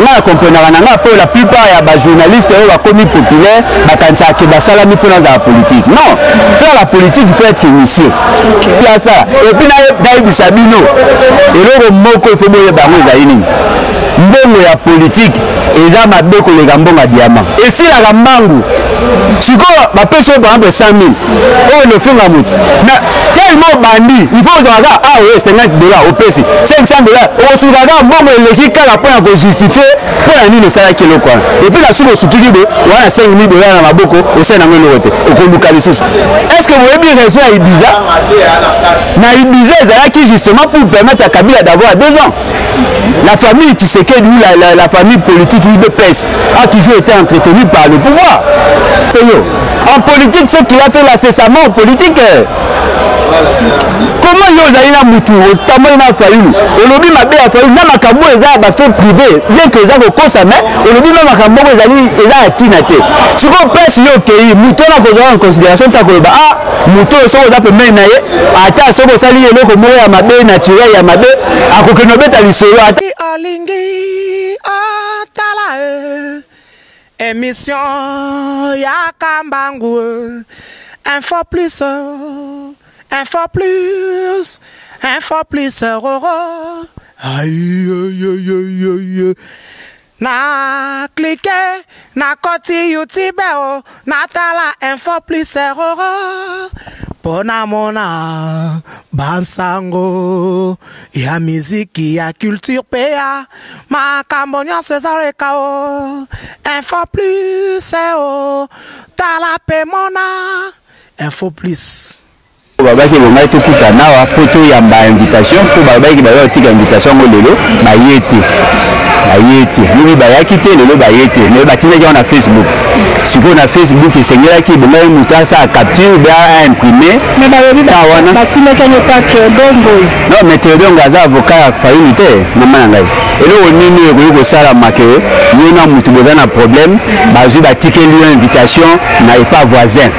Ngai nakomprenaka na ngai mpo la plupart ya bajournaliste oyo bakomi populaire bakanisaka ke basalami mpo nazala politique. Non, faire la politique, il faut être initié. Asala. Et puis nayebisa bino eloko moko, il faut boyeba yango ezali nini: mbongo ya politique eza mabe koleka mbongo ya diamant, esilaka mbangu. Sikoyo bapesi oyo par exemple 100 000 oyo nofinga moto mais tellement bandi, il faut ozala kaka ah oyo 50 $ opesi 500 $, okosuka kaka mbongo eleki kaka mpo na kojustifie mpo na nini osalaki eloko wana. Et puis na suki osutuki boye wana 5 000 $ na maboko, osali nango eloko te, okoluka lisusu. Est ce que boyebi raison ya Ibiza? Na Ibiza ezalaki justement pour permettre à Kabila d'avoir 2 ans. La famille Tshisekedi ou la famille politique UDPS a toujours été entretenue par le pouvoir. En politique, ce qu'il a fait là, c'est sa mort politique. Comment yo ozali na mutu, otamboli na Fayulu, olobi mabe ya Fayulu na makambo eza ya bafaits privés, bien que eza kokosa, mais olobi na makambo moko ezali eza ya ntina te. Sikoyo place yo okei, mutu wana kozwa en considération ta koloba: ah, mutu oyo soki oza pembeni na ye, ata soki osali eloko moko ya mabe, naturel ya mabe, akokende obeta lisolo ata Olingi otala e émission ya Kambangu, Info Plus, Info Plus, Info Plus roro. Aïe, aïe, aïe, aïe. Na clique na koti YouTube o, natala Info Plus roro mpo namona bansango ya miziki, ya culture mpe ya makambo nyonso ezoleka o. Info Plus o, tala mpe mona Info Plus. Babaki ebongai tokutana awa mpo toyamba invitation, mpo balobaki baza kotika invitation yango. Lelo baye te, baye te. Lobi bayaki te, lelo baye te. Mais batindaki yango na Facebook. Sikoyo na Facebook esengelaki ebongai moto asala capture be aimprime. Wana batindaki yango pa Théodore. Non, mais Théodore aza avocat ya Fayulu te. Mama na ngai, eloko nini ekoki kosalama ke yo na motu boza na problème, bazwi batikeli yo invitation na epa voisin?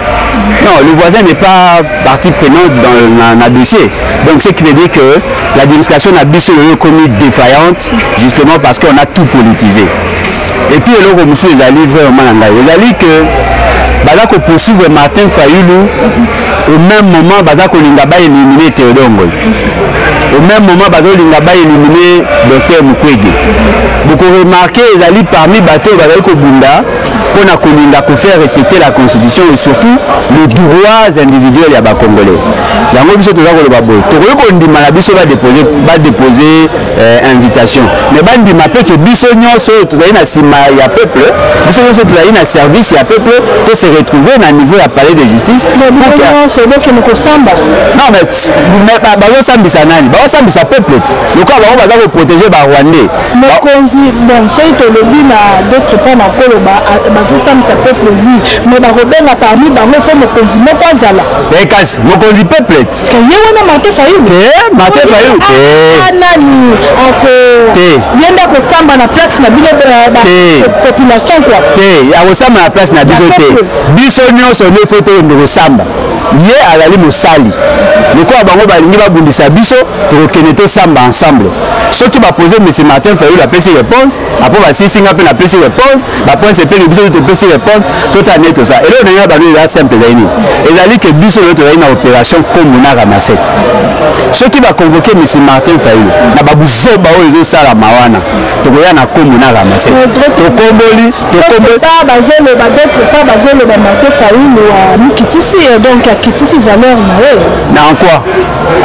Non, le voisin n'est pas partie prenante dans na dossier. Donc ce qui veut dire que l'administration na biso oyo ekomi défaillante justement parce qu'on a tout politisé. Et puis eloko mosusu ezali vraiment na ngai ezali que baza kopoursuivre Martin Fayulu, au même moment baza kolinga baéliminer Théodore Ngoy, au même moment bazolinga baéliminer docteur Mukwege. Bokoremarquer ezali parmi bato oyo bazali kobunda mpona kolinga kofaire respecter la constitution et surtout les droits individuels ya bacongolais. Yango biso toza koloba boye: tokoki kondima na biso badépose invitation, mais bandima mpe ke biso nyonso oyo tozali na nsima ya peuple, biso nyonso tozali na service ya peuple, to se retrouver na niveau ya palais de justice. Bokende kosamba. Non, mais bazosambisa nani? Bazosambisa peuple te, lokola bango baza koprotéger barwandais. Mokonzi, bon, soki tolobi na d'autre part na koloba bazosambisa peuple, oui, mais bakobenga parmi bango, fo mokonzi moko azala. Kasi mokonzi peuple te. Ye wana Martin Fayulu. Te, Martin Fayulu te. Nani ako Te. Ye nde akosamba na place na bino population quoi? Te, akosamba na place na biso te. Biso nyonso nde fo tokende kosamba. Ye azali mosali. Lokola bango balingi babundisa biso, tokokende tosamba ensemble. Soki bapose monsieur Martin Fayulu, apesi réponse, apo basisi nga mpe napesi réponse, bapoints epenge biso topesi réponse, totala nde tosala eloko. Ndenge bano eza simple, ezali nini? Ezali ke biso lelo tozali na opération Kombo na Ramasete. Soki baconvoquer monsieur Martin Fayulu na babuzoba oyo ezosalama wana, tokoya na Kombo na Ramasete, tokomboli, tokomboli. Bazoloba d'autre part, bazoloba Martin Fayulu amikitisi, donc akitisi valeur na ye. Na en quoi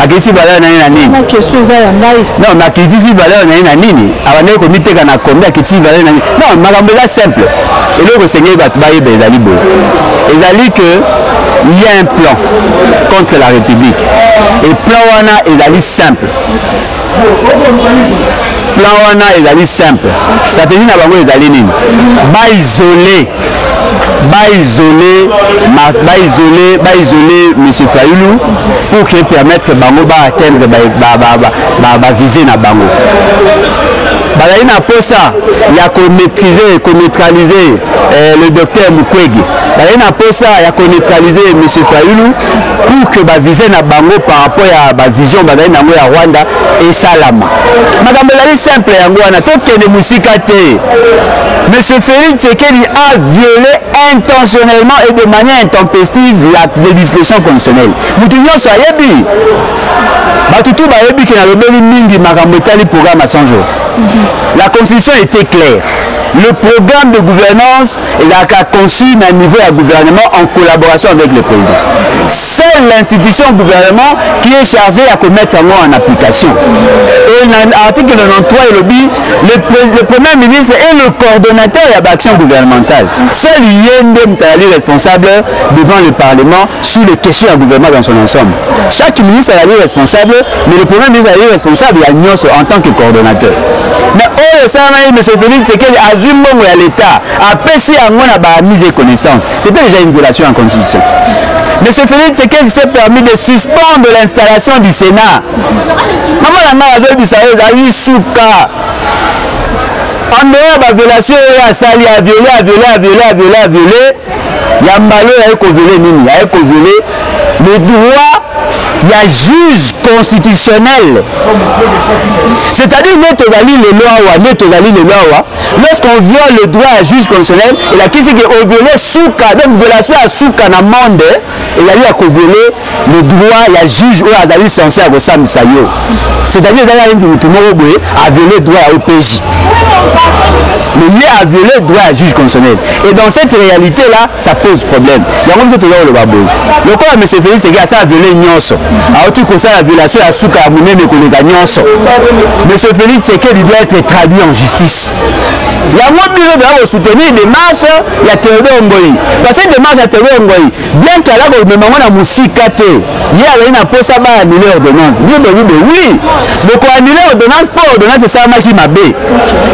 akitisi valeur na ye? Na nini? Na question eza ya ngai. Non, mais akitisi valeur na ye na nini? Abandaki komiteka na kombi, akitisi valeur na nini? Non, makambo eza simple. Eloko esengeli bato bayeba ezali boye: ezali que il y a un plan contre la République, et plan wana ezali simple. Plan wana ezali simple. Stratégie na bango ezali nini? Baisole, baisole monsieur Fayulu pour que permettre bango baatteindre bavisée na bango. Bazali na posa ya koneutraliser, koneutraliser le docteur Mukwege. Bazali na posa ya koneutraliser monsieur Fayulu pour que bavise na bango par rapport ya bavision bazali nango ya Rwanda esalama. Makambo ezali simple yango wana, tokende mosika te. Monsieur Félix Tshisekedi a violé intentionnellement et de manière intempestive la législation constitutionnelle. Mutu nyonso ayebi, bato tu bayebi ke nalobeli mingi makambo etali programme à 100 jours. La constitution était claire. Le programme de gouvernance ezalaka conçu na niveau ya gouvernement en collaboration avec le président. Seule l'institution gouvernement qui est chargée ya komettre yango en application. Et na article 93 elobi le premier ministre est le coordonnateur ya baaction gouvernementale. Seul ye nde moto azali responsable devant le parlement sur les questions ya gouvernement dans son ensemble. Chaque ministre azali responsable, mais le premier ministre azali responsable ya nyonso en tant que coordonnateur. Mais oyo esalamaki, monsieur Félix Tshisekedi azwi mbongo ya l'État, apesi yango na ba mise et connaissance. C'était déjà une violation en constitution. Monsieur Félix Tshisekedi s'est permis de suspendre l'installation du Sénat. Mama na ngai azoyebisa yo, ezali suka. En dehors ya baviolation oyo asali, aviole, aviole, aviole, aviole, aviole ya mbala oyo, aye koviole nini? Aye koviole le droit ya juge constitutionnel. C'est-à-dire nde tozali lelo awa, nde tozali lelo awa, lorsqu'on viole le droit ya juge constitutionnel, elakisi ke oviole suka. Donc violation ya suka na monde ezali ya koviole le droit ya juge oyo azali censé ya kosambisa yo. C'est-à-dire ezali ayingi motu moko boye aviole droit ya OPJ, mais ye a violé droit ya juge constitutionnel. Et dans cette réalité là, ça pose problème. Yango biso toza koloba boye: lokola monsieur Félix Tshisekedi asala viole nyonso, auti kosala violation ya suka ya monene koleka nyonso, monsieur Félix Tshisekedi doit être traduit en justice. Yango biso toza kosoutenir démarche ya Théodore Ngoyi, parce que démarche ya Théodore Ngoyi, bien que aza komema yango na mosika te, ye azali na mposa baannule ordonnance. Biso toyebi be oui, bokoannule ordonnance mpo ordonnance esalamaki mabe.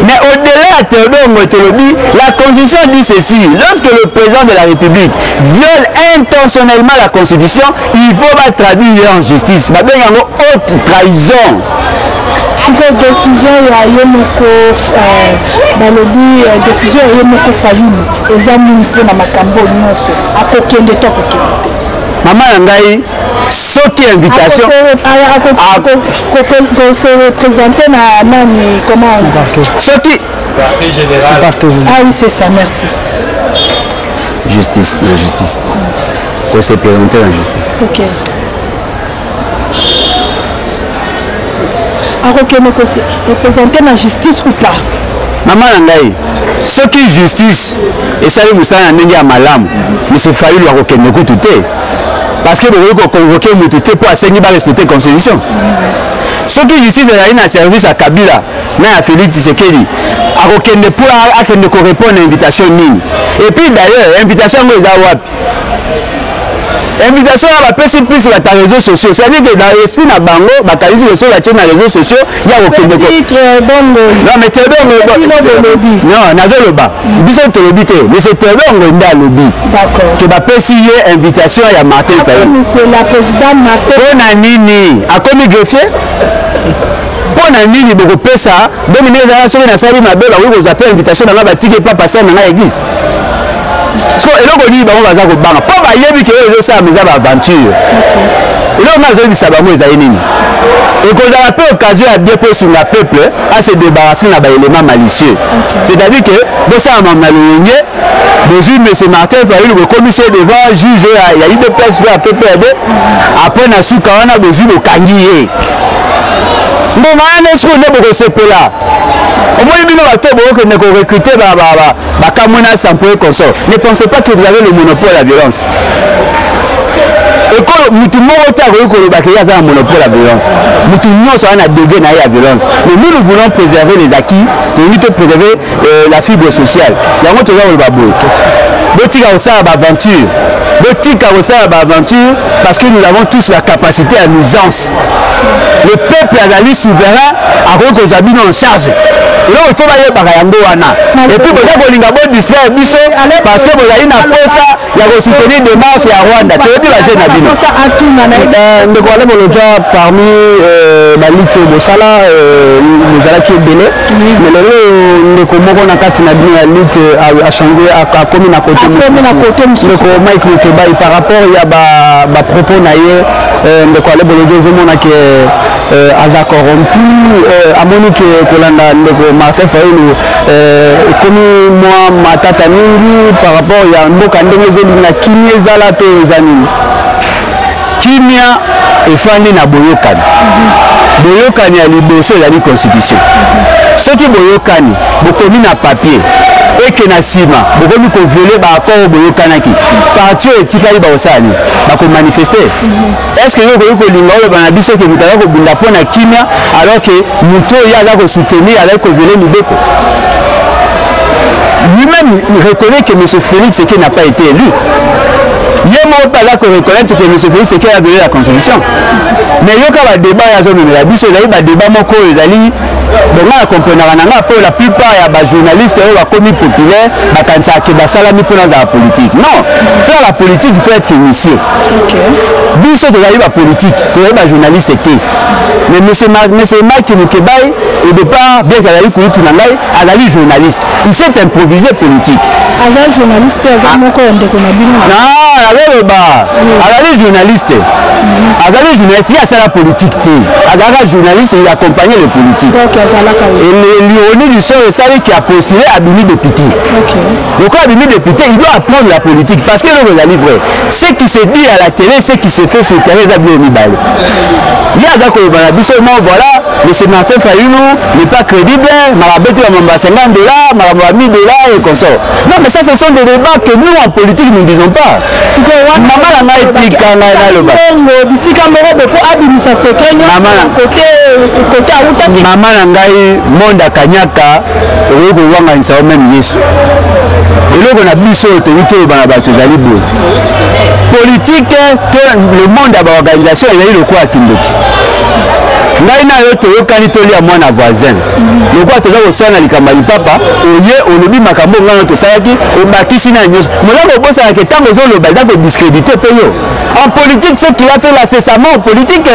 Mais au-delà ya Théodore Ngoyi, tolobi la constitution dit ceci: lorsque le président de la République viole intentionnellement la constitution, il faut batraduire ye en justice. Babengi yango haute trahison. Sikoyo décision ya ye moko, balobi décision ya ye moko Fayulu eza nini mpona makambo nyonso? Akokende to akokende te? Mama na ngai, soki invitation Kose représente na nani, comment on dit? Soki Ah oui, c'est ça, merci. Justice, na justice, kose présenter na justice. Ok, akokende kose représente na justice ou pas? Mama na ngai, soki justice esali mosala na ndenge ya malamu, monsieur Fayulu akokende kutu te, parce que bokoki koconvoke motu te mpo asengi barespecte constitution. Soki justice ezali na service ya Kabila na ya Félix Tshisekedi, akokende mpo akende korépondre na invitation nini? Et puis d'ailleurs, invitation yango eza wapi? Invitation wana bapesi plus bato ya réseaux sociaux. C'est-à-dire que dans l'esprit na bango, bakanisi ke soki batie na réseaux sociaux ya kokende. Non, mais Théodore, non, nazoloba, biso tolobi te, mais c'est Théodore Ngoy nde alobi ke bapesi ye invitation ya Martin Fayulu. Mpo na nini akomi greffier? Mpo na nini bokopesa? Donc nde ezala soki nasali mabe, bakoki kozwa mpe invitation na ngai, batiki epa pasteur na ngai église. So eloko nini bango baza kobanga? Mpo bayebi ke oyo ezosalama eza baaventure. Eloko nga azoyebisa bango ezali nini? Ekozala mpe occasion ya bien mpo esunga peuple ase débarrasser na baélément malicieux. C'est-à-dire que bosala na lolenge bozwi monsieur Martin Fayulu, bokomisi ye devant juge oyo ya UDPS mpe ya PPRD. Après, na suka wana, bozwi, bokangi ye ngonga wana, esiko nde bokosepela. Omoni bino bato bokokende korecrute bakamwina Sampo et consort, ne pensez pas que vous avez le monopole ya violence. Ekolo mutu moko te akoki kolobaka ye aza na monopole ya violence. Mutu nyonso aza na degré na ye ya violence. Mais nous, nous voulons préserver les acquis. Tolingi to préserver la fibre sociale. Yango toza koloba boye: botika kosala baaventure, botika kosala baaventure, parce que nous avons tous la capacité ya nuisance. Le peuple azali souverain, akoki kozwa bino en charge. Eloko ifo bayebaka yango wana. Et puis boza kolinga bodistraire biso parce que bozali na posa ya kosoutenir démarche ya Rwanda. Toyebi bajeune na bino. Ndeko Ale Bolodja, parmi Balutte oyo bosala, bozalaki ebele, mais lelo oyo ndeko moko na kati na bino ya lutte achange, akomi na côté mosusu, ndeko Mike Mukebayi. Par rapport ya bapropos na ye, ndeko Ale Bolodjwa, ozomona ke aza corrompu, amoni ke kolanda ndeko Martin Fayulu ekomi mwa matata mingi par rapport ya mboka ndenge ezolinga kimia ezala to eza nini? Kimia efandi na boyokani. Boyokani ya liboso ezali constitution. Soki boyokani, bokomi na papier, eke na nsima bokomi kovioler baaccord oyo boyokanaki, parti oyo etikali bakosala nini? Bakomanifeste. Est ce que yo okoki kolinga oloba na biso ke moto aza kobunda mpo na kimia, alors ke moto oyo ye aza kosoutenir azali kovioler mibeko? Lui-même, il reconnaît que M. Félix Tshisekedi n'a pas été élu. Ye moko mpe aza koreconnaître que M. Félix Tshisekedi a violé la constitution. Mais yoka badébat oyo azomemela biso, ezali badébat moko oyo ezali bon. Nga na comprenaka na nga, mpo la plupart ya bajournaliste oyo bakomi populaire bakanisaka ke basalami mpona azala politique. Non, faire la politique, il faut être initié. Biso tozali bapolitique, tozali bajournaliste te. Mais monsieur Mike Mukebayi, au départ, bien qu'azali kulutu na ngai, azali journaliste, il s'est improvisé politique. Aza journaliste, aza moko ya ndeko na bino. Nazoloba, azali journaliste, azali journaliste. Ye asala politique te, azalaka journaliste, il accompagnait le politique. Et l'ironie du sort esali ki apostulé, abimi député. Lokola abimi député, il doit apprendre la politique, parce que eloko ezali vrai, ce qui se dit à la télé, ce qui se fait sur le terrain, eza bilo mibale. Ye aza koloba na biso: non, voilà, monsieur Martin Fayulu n'est pas crédible, makambo eti bamambo ya 50 $, makambo ya 1000 $ et consort. Non, mais ça, ce sont des débats que nous, en politique, nous ne disons pas. Mama na ngai, tika ngai naloba. Bisika moko bopo abimisa secret nyonso kote awutaki. Mama na ngai, monde akanyaka, okoki kowanganisa yo même Yesu. Eloko na biso oyo toyi toloba na bato ezali boye: politique to le monde ya baorganisation ezali lokola kindoki. Ngai na yo toyokani tolia mwana voisin. Lokola toza kosala na likambo ya lipapa, oye olobi makambo ngai oyo tosalaki, obakisi na nyonso. Moza kobosanaka ntango ozoloba, eza kodiscréditer mpe yo. En politique, ce qu'il a fait là, c'est sa mort politique.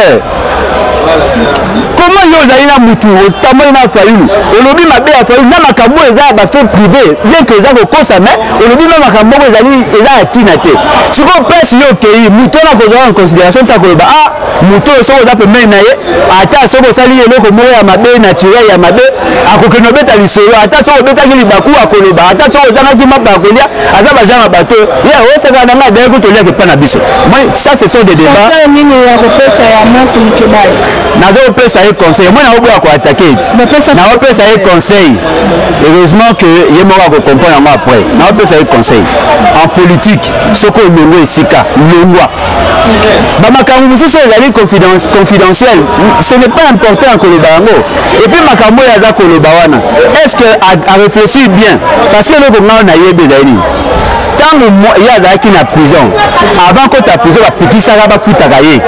Comment yo ozali na mutu, otamboli na Fayulu, olobi mabe ya Fayulu na makambo oyo eza ya bafaits privés, bien que eza kokosa, mais olobi ma makambo moko ezali eza ya ntina te. Sikoyo place yo okei, mutu wana kozwa en considération ta koloba: ah, moto oyo, soki oza pembeni na ye, ata soki osali eloko moko ya mabe, naturel ya mabe, akokende obeta lisolo. Ata soki obetaki libaku, akoloba. Ata soki ozangaki mapa ya kolia, aza bagenre bato ye osakaka na ngai. D'ailleurs, toliaka epa na biso. Ça, ce sont des débats. Nini ya kopesa ya Mike Mukebayi? Naza kopesa ye conseil. Moi, naoboya koattaquer eti naopesa ye conseil. Heureusement que ye moko akocomprendre yango après. Naopesa ye conseil: en politique, soki olongwa esika, longwa. Bamakambo mosusu ezali confidentiel, ce n'est pas important ya koloba yango. Et puis makambo oyo aza koloba wana, est ce que aréfléchir bien? Parce que eloko ngai nayebi ezali nini? Ntango ye azalaki na prison, avant kota prison, bapikisaka, bafutaka ye,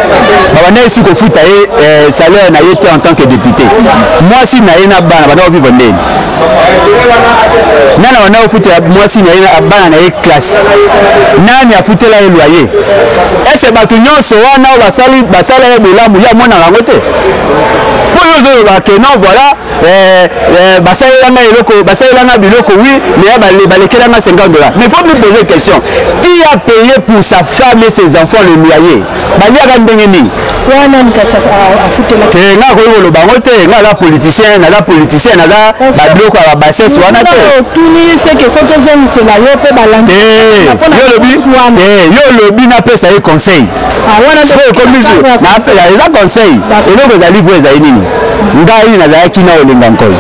babandaki esi kofuta ye salaire na ye te en tant que député. Mwasi na ye na bana banda kovivre ndeni? Nani abanda kofutela mwasi na ye na bana na ye classe? Nani afutela ye loyer? Ese bato nyonso wana oyo basali, basala ye bolamu, ye amonaka yango te? Mpo yo ozoloba ke non, voilà, basalelanga eloko, basalelanga biloko, oui, mais balekelanga 50 $. Mais faut lui poser question: qui a payé pour sa femme et ses enfants le loyer? Baliaka ndenge nini? Wana kasi afutela? Te, nga akoki koloba yango te. Nga aza politicien, naza politicien, naza babiloko ya babassesse wana te. Otuni seke soki ozongisela yo mpe balandi. Te, yo olobi te, yo olobi napesa ye conseil. Sikoyo ekomi eza conseil. Eloko ezali vo ezali nini? Ngai nazalaki na Olenga Nkoi,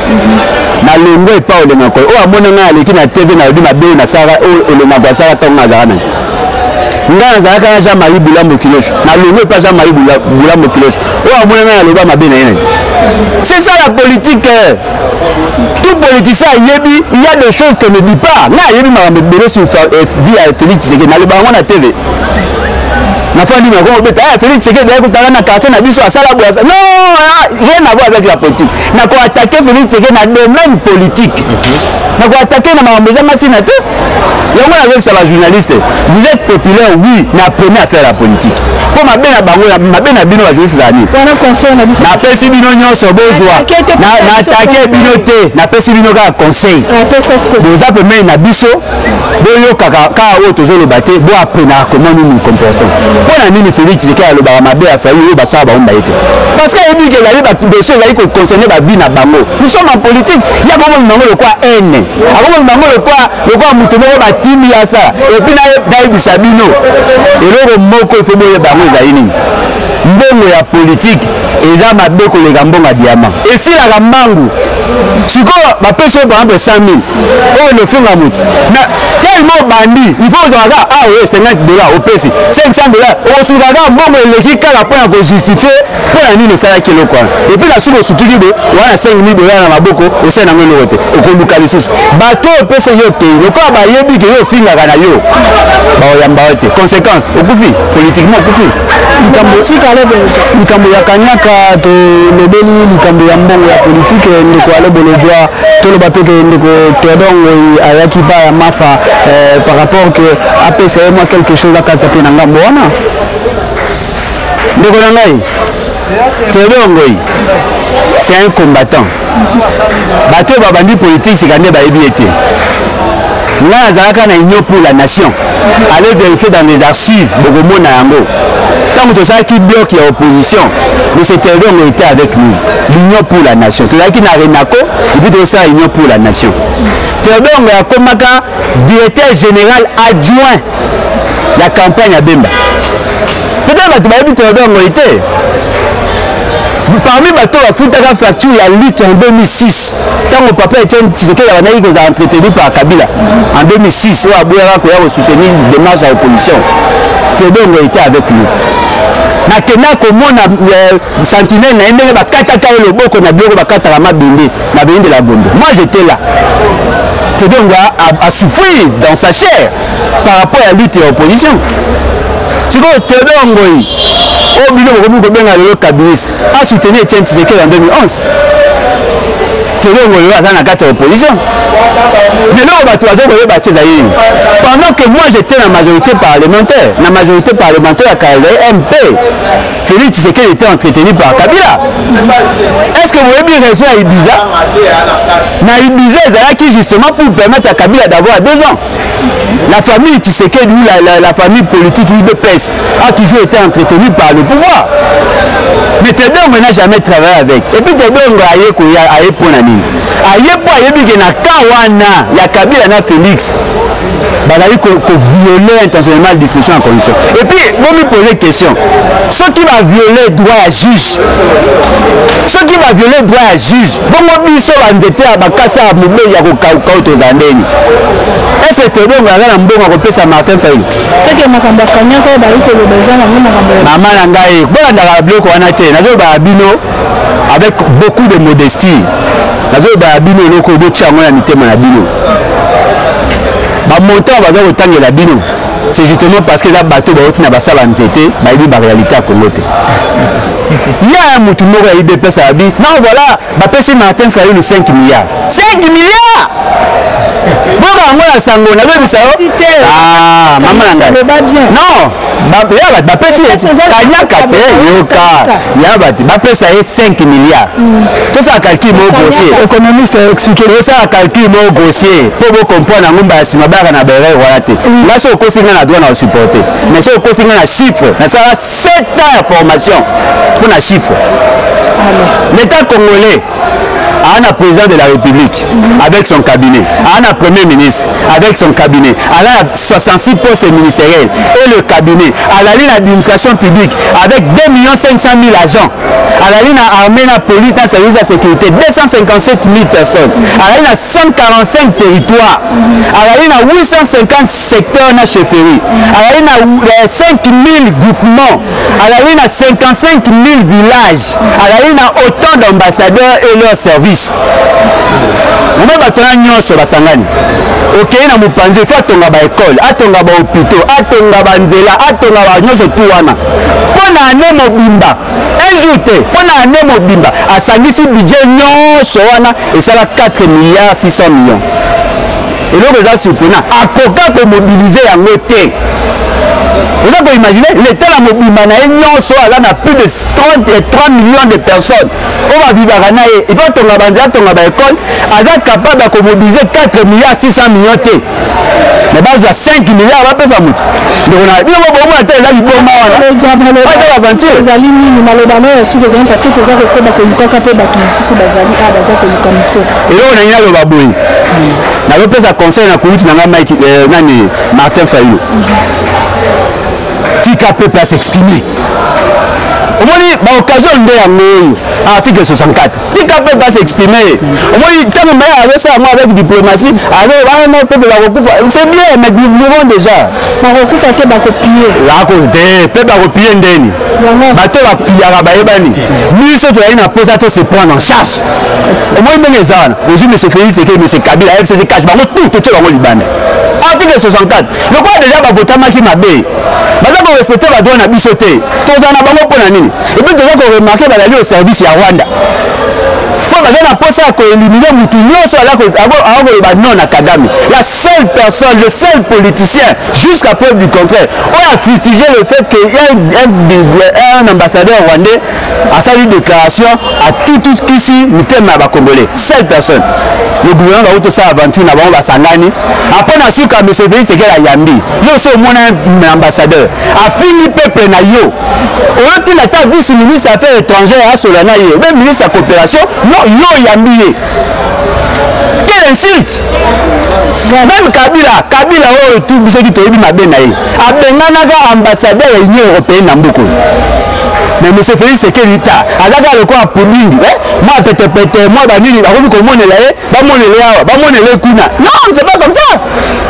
nalongwa epa Olenga Nkoi. Oyo amona ngai aleki na TV, nalobi mabe oyo nasalaka, oyo Olenga Nkoi asalaka ntango ngai azalaka nani. Ngai nazalaka na Jean Marie Bulambo Kilosho, nalongwa epa Jean Marie Bulambo Kilosho. Oyo amona ngai naloba mabe na ye nani? C'est ça la politique. Tout politicien ayebi, il y a des choses qu'on ne dit pas. Ngai ayebi makambo ebele sur vie ya Félix Tshisekedi, naloba yango na TV. Nafandi na kongo beta eh, Félix Tshisekedi ayaki kotala na quartier na biso, asala boye, asala non, ah, rien à voir avec la politique. Nakoattaquer Félix Tshisekedi na domaine politique, nakoattaquer na makambo ezanga ntina te. Yango nazokisa bajournaliste, vous êtes populaire, oui, mais apprenez à faire la politique. Mpo mabe na bango, mabe na bino bajournaliste ezala nini? Napesi bino nyonso bozwa, naattaquer bino te, napesi bino kaka conseil. Boza pembeni na biso, boyokaka kaka oyo tozoloba te, boapprenaka comment nous nous comportons. Mpo na nini Félix Tshisekedi alobaka mabe ya Fayulu oyo basala bango baye te? Parce que ayebi ke ezali badossier ezali koconcerne bavie na bango. Nous sommes en politique. Ye akomona bango lokwa haine, akomona bango lokwa moto moko batimi ya asala. Et puis nayebisa bino eloko moko, ifo boyeba yango ezali nini? Mbongo ya politique eza mabe koleka mbongo ya diamant, esilaka mbangu. Sikoyo bapesi yo par exemple 100 000 oyo nofinga moto na tellement obandi, il faut ozala kaka ah oye 50 $, opesi 500 $, okosuka kaka mbongo eleki kaka mpona kojustifie mpo na nini osalaki eloko wana. Et puis na suki osutuki boye wana 5 000 $ na maboko, osali nango eloko te, okoluka lisusu bato oyo opesa yo te. Lokola bayebi ke yo ofingaka na yo, bakoyamba yo te. Conséquence, okufi politiquement, okufi. Likambo ya kanyaka, tolobeli likambo ya mbongo ya politike. Ndeko Ale Bolodjwa, toloba mpe ke ndeko Théodore Ngoi ayaki pa ya Mafa par rapport ke apesa ye mwa quelque chose akatisa mpe na ngambo wana. Ndeko na ngai, Théodore Ngoi, c'est un combattant. Bato oyo babandi politique sika nde bayebi ye te. Ngai nazalaka na Union pour la nation. Allez vérifier dans les archives, bokomona yango. Ntango tosalaki bloc ya opposition, M. Théodore Ngoi était avec nous. L'Union pour la nation, tozalaki na Renaco et puis tozosala Union pour la nation. Théodore Ngoi akomaka directeur général adjoint ya campagne ya Bemba. Peut-être bato bayebi Théodore Ngoi te. Parmi bato bafutaka facture ya lutte en 2006, ntango papa Etienne Tshisekedi abandaki kozala entretenu par Kabila en 2006, oyo aboyaka koya kosoutenir démarche ya opposition, Théodore Ngoi était avec nous. Nakenda komona sentinelle na ye ndenge bakataka ye loboko na biloko bakataka mabende na avenue de la Gombe. Moi, j'étais là. Théodore Ngoi a souffert dans sa chair par rapport à lutte ya opposition. Sikoyo Théodore Ngoi oyo bino bokomi kobenga lelo kabiliste a soutenu Etienne Tshisekedi en 2011. Théodore Ngoi oyo aza na kati ya opposition. Lelo bato baza koyeba te ezali nini? Pendant que moi, j'étais na majorité parlementaire, na majorité parlementaire ya kala ezali MP, Félix Tshisekedi était entretenu par Kabila. Est ce que boyebi raison ya Ibiza? Na Ibiza ezalaki justement pour permettre à Kabila d'avoir 2 ans. La famille Tshisekedi ou la famille politique UDPS a toujours été entretenue par le pouvoir. Mais Théodore n'a jamais travaillé avec. Et puis Théodore aye koya, aye mpona nini? Aye mpo ayebi ke na camp wana ya Kabila na Félix, bazali kovioler intentionnellement disposition ya constitution. Et puis bomi poser question: soki baviole droit ya juge, soki baviole droit ya juge, bongo biso banzete ya bakasa ya mobei ya kokauka oyo tozala ndeni? Est ce que Théodore aza na mbongo akopesa Martin Fayulu? Seke makambo ya kanyaka oyo bali koloba eza nango makambo ya Mama na ngai, bolandaka biloko wana te. Nazolobaka bino avec beaucoup de modestie, nazolobaka bino eloko oyo botia yango na mitema na bino. Bamontant baza kotangela bino, c'est justement parce que eza bato bauti na basala nzete, bayebi baréalité ya Congo te. Ya motu moko ya UDPS abi non, voilà, bapesi Martin Fayulu 5 milliards, 5 milliards. Boyoka yango na sango, nazobisa yo. Ah, mama na ngai, non, ya bato bapesi kanyaka te. Yoka, ya bato bapesa ye 5 milliards, tosala calcul moko grossier. Économiste expliqué. Tosala calcul moko grossier mpo bocomprendre yango. Mbala nsima bayaka na baerreur wana te. Nga soki okosi nga na droit na kosupporte, mais soki okosi nga na chiffre, nasala 7 ans ya formation mpo na chiffre. L'État congolais a un président de la République avec son cabinet, a un premier ministre avec son cabinet, a 66 postes ministériels et le cabinet, a la ligne administration publique avec 2 500 000 agents, à la ligne armée, la police, la service de sécurité, 257 000 personnes, à la ligne 145 territoires, à la ligne 850 secteurs na chefferie, à la ligne 5 000 groupements, à la ligne 55 000 villages, à la ligne autant d'ambassadeurs et leurs services. 6. Omoni bato wana nyonso basangani, okei na mopanzi, ifo atonga baekole, atonga bahopitau, atonga banzela, atonga ba nyonso tu wana mpo na ane mobimba, un jour te, mpo na ane mobimba. Asangisi budget nyonso wana, esala 4 milliards 600 millions. Eloko eza surprenant, akoka komobilize yango te. Oza koimagine, leta na mobimba na ye nyonso aza na plus de 33 millions de personnes oyo bavivaka na ye, il faut atonga banzela, atonga baekole, aza capable ya komobilize 4 milliards 600 millions te, mais bazwa 5 milliards bapesa motu. Ndeko na bino bomona te, eza liboma wana, eza aventure. Ezali nini maloba na ya suki ezali? Parce que toza kokoba kolukaka mpe bato mosusu bazali awa, baza koluka micro. Eloko na ngai naloba boye, nazopesa conseil na kulutu na ngai Mike, nani, Martin Fayulu: tika peuple as'exprimer. Omoni baoccasion nde yango oyo, article 64, tika peuple as'exprimer. Omoni ntango mai azosala yango avec diplomatie, azoloba peuple bakokufa, c'est bien, mais nous mourons déjà. Bakokufa te, bakopie. Te, peuple akopie ndeni? Bato bapiyaka bayebani. Biso tozali na mposa to se prendre en charge. Omoni ndenge eza wana, ozwi monsieur Félix eke, monsieur Kabila, FCC CACH, bango tout totie bango libanda. Article 64, lokola déjà bavotamaki mabe, baza korespecte badroit na biso te, tozala na bango mpo na nini? Et puis toza koremarquer bazali au service ya Rwanda, mpo baza na mposa ya koéliminer mutu nyonso akoloba non na Kagame. La seule personne, le seul politicien jusqu'à preuve du contraire oyo a fustigé le fait que y a un ambassadeur rwandais asali déclaration atutukisi mitema ya bacongolais, seule personne. Le gouvernement bauti tosala aventure na bango, basangani. Après na suka, monsieur Félix Tshisekedi ayambi yo. So omona un ambassadeur afingi peuple na yo, oyotinda ata vice ministre affaires étrangères asola na ye, obe ministre ya coopération? Non, yo oyambi ye. Quelle insulte! Même Kabila, Kabila oyo tu biso ki toyebi mabe na ye, abenganaka ambassadeur ya Union européenne na mboka oyo. Mais monsieur Félix Tshisekedi ta aza kaka lokola pudingi, mwa petepete, mwa banini bakoki komonela ye, bamonela ye awa, bamonela ye kuna. Non, c'est pas comme ça.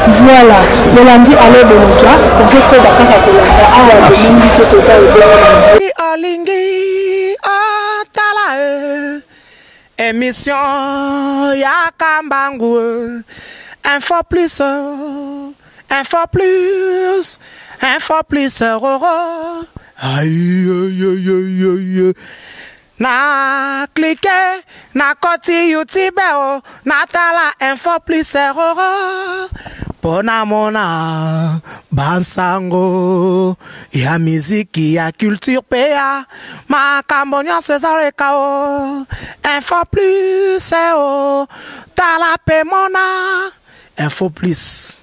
Voilà, bolandi ale bolodja, tozokoba kaka kolanda awa, tomoni biso toza ebongo. Olingi otala e émission ya Kambangu, Info Plus, Info Plus, Info Plus roro. Aïe aïe aïe aïe, na clique, na koti YouTube o, natala Info Plus roro, mpo namona bansango ya miziki, ya culture mpe ya makambo nyonso ezaleka o Info Plus o. Tala mpe mona Info Plus.